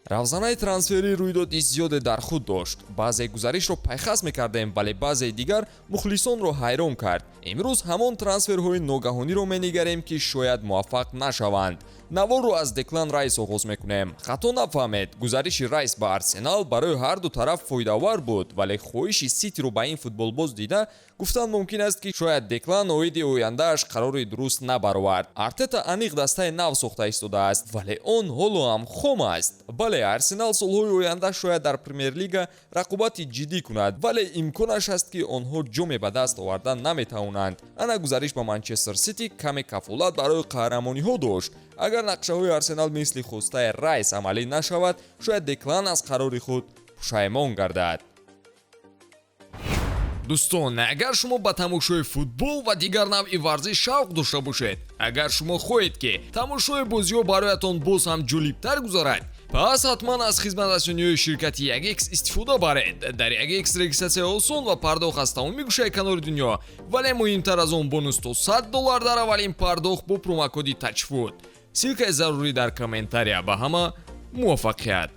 Равзанаи трансферӣ рӯйдоди зиёде дар худ дошт. Баъзе гузаришро пайхас мекардем, вале баъзеи дигар мухлисонро ҳайрон кард. Имрӯз ҳамон трансферҳои ногаҳониро менигарем, ки шояд муваффақ нашаванд. Наворро аз Деклан Райс оғоз мекунем. Хато нафаҳмед, гузариши Райс ба Арсенал барои ҳарду тараф фоидаовар буд, вале хоҳиши Ситиро ба ин футболбоз дида гуфтан мумкин аст, ки шояд Деклан оиди ояндааш қарори дуруст набаровард. Артета аниқ дастаи нав сохта истодааст, вале он ҳоло ҳам хом аст. Бале, Арсенал солҳои оянда шояд дар Премер-лига рақобати ҷиддӣ кунад, вале имконаш ҳаст, ки онҳо ҷоме ба даст овардан наметавонанд. Ана гузариш ба Манчестер Сити каме кафолат барои қаҳрамониҳо дошт. Агар нақшаҳои Арсенал мисли хостаи Райс амалӣ нашавад, шояд Деклан аз қарори худ пушаймон гардад. Дӯстон, агар шумо ба тамошои футбол ва дигар навъи варзиш шавқ дошта бошед, агар шумо хоҳед, ки тамошои бозиҳо бароятон боз ҳам ҷолибтар гузарад, пас ҳатман аз хизматрасониҳои ширкати 1X истифода баред. Дар 1X регистратсия осон ва пардохт аз тамоми гӯшаи канори дунё, вале муҳимтар аз он, бонус то 100 доллар дар аввалин пардохт бо промокоди ТАЧФУТ. Ссылкаи зарурӣ дар комментария. Ба ҳама муваффақият!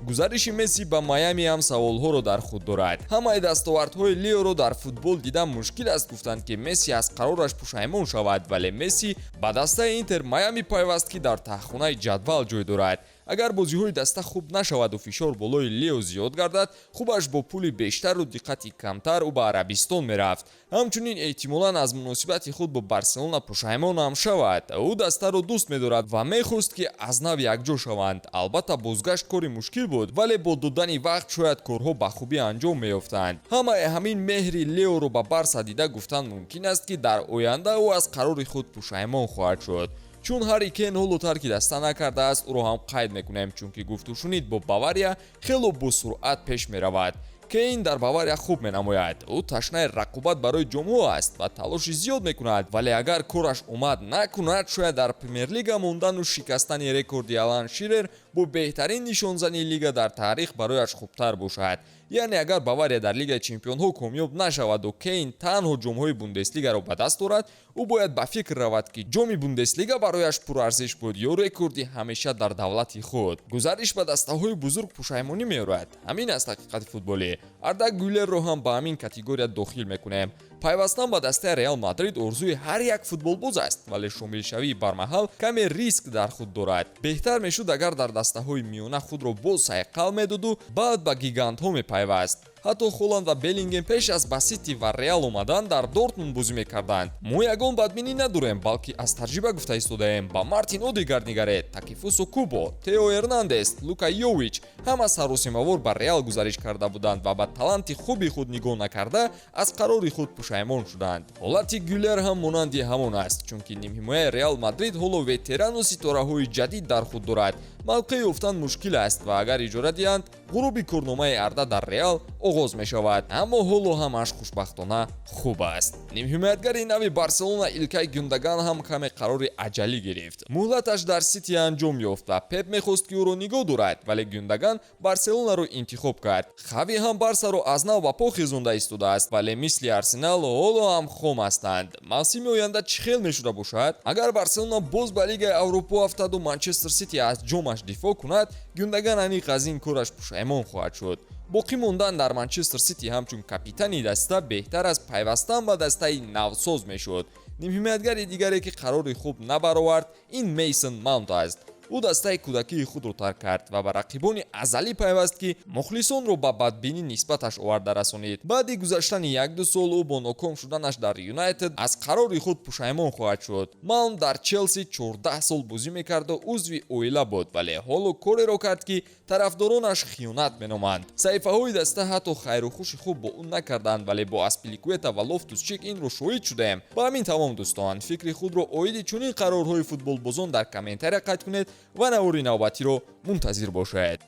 Гузариши Месси ба Майами ҳам саволҳоро дар худ дорад. Ҳамаи дастовардҳои Леоро дар футбол дидан мушкил аст гуфтанд, ки Месси аз қарораш пушаймон шавад, вале Месси ба дастаи Интер Майами пайваст, ки дар таҳхонаи ҷадвал ҷой дорад. Агар бозиҳои даста хуб нашаваду фишор болои Лео зиёд гардад, хубаш бо пули бештару диққати камтар ӯ ба Арабистон мерафт. Ҳамчунин эҳтимолан аз муносибати худ бо Барселона пушаймон ҳам шавад. Ӯ дастаро дӯст медорад ва мехост, ки аз нав якҷо шаванд. Албатта, бозгашт кори мушкил буд, вале бо додани вақт шояд корҳо ба хубӣ анҷом меёфтанд. Ҳамаи ҳамин меҳри Леоро ба Барса дида гуфтан мумкин аст, ки дар оянда ӯ аз қарори худ пушаймон хоҳад шуд. Чун Ҳарри Кен ҳоло тарки даста накардааст, ӯро ҳам қайд мекунем, чунки гуфтушунид бо Бавария хело босуръат пеш меравад. Кейн дар Бавария хуб менамояд. Ӯ ташнаи рақобат барои ҷомҳо аст ва талоши зиёд мекунад, вале агар кораш омад накунад, шояд дар Премер-лига мондану шикастани рекорди Алан Ширер бо беҳтарин нишонзани лига дар таърих барояш хубтар бошад. Яъне агар Бавария дар Лигаи чемпионҳо комёб нашаваду Кейн танҳо ҷомҳои Бундеслигаро ба даст орад, ӯ бояд ба фикр равад, ки ҷоми Бундеслига барояш пурарзиш буд ё рекорди ҳамеша дар давлати худ. Гузариш ба дастаҳои бузург пушаймонӣ меорад. Ҳамин аст ҳақиқати футболӣ. Арда Гюлерро ҳам ба ҳамин категория дохил мекунем. Пайвастан ба дастаи Реал Мадрид орзуи ҳар як футболбоз аст, вале шомилшавии бармаҳал каме риск дар худ дорад. Беҳтар мешуд, агар дар дастаҳои миёна худро боз сайқал медоду баъд ба гигантҳо мепайваст. Ҳатто Холанд ва Беллингем пеш аз ба Сити ва Реал омадан дар Дортмунд бозӣ мекарданд. Мо ягон бадбинӣ надорем, балки аз таҷриба гуфта истодаем. Ба Мартин Одегард нигаред, Такефусо Кубо, Тео Эрнандес, Лука Йович ҳама саросимавор ба Реал гузариш карда буданд ва ба таланти хуби худ нигоҳ накарда, аз қарори худ пушаймон шуданд. Ҳолати Гюлер ҳам монанди ҳамон аст, чунки нимҳимояи Реал Мадрид ҳоло ветерану ситораҳои ҷадид дар худ дорад. Мавқеъ ёфтан мушкил аст ва агар иҷора диҳанд, ғуруби корномаи Арда дар Реал оғоз мешавад. Аммо ҳоло ҳамааш хушбахтона хуб аст. Нимҳимоятгари нави Барселона Илкай Гюндаган ҳам каме қарори аҷалӣ гирифт. Муҳлаташ дар Сити анҷом ёфт ва Пеп мехост, ки ӯро нигоҳ дорад, вале Гюндаган Барселонаро интихоб кард. Хави ҳам Барсаро аз нав ба по хезонда истодааст, вале мисли Арсенал ҳоло ҳам хом ҳастанд. Мавсими оянда чӣ хел мешуда бошад? Агар Барселона боз ба Лигаи Аврупо афтаду Манчестер Сити аз ҷомаш дифоъ кунад, Гюндаган аниқ аз ин кораш пушаймон хоҳад шуд. Боқӣ мондан дар Манчестер Сити ҳамчун капитани даста беҳтар аз пайвастан ба дастаи навсоз мешуд. Нимҳимоятгари дигаре, ки қарори хуб набаровард, ин Мейсон Маунт аст. Ӯ дастаи кӯдакии худро тарк кард ва ба рақибони азалӣ пайваст, ки мухлисонро ба бадбинӣ нисбаташ оварда расонид. Баъди гузаштани як-ду сол ӯ бо ноком шуданаш дар Юнайтед аз қарори худ пушаймон хоҳад шуд. Маунт дар Челси 14 сол бозӣ мекарду узви оила буд, вале ҳоло кореро кард, ки тарафдоронаш хиёнат меноманд. Саҳифаҳои даста ҳатто хайру хуши хуб бо ӯ накарданд, вале бо Аспиликуэта ва Лофтус Чик инро шоҳид шудаем. Ба ҳамин тамом, дӯстон. Фикри худро оиди чунин қарорҳои футболбозон дар комментария қайд кунед ва навори навбатиро мунтазир бошед.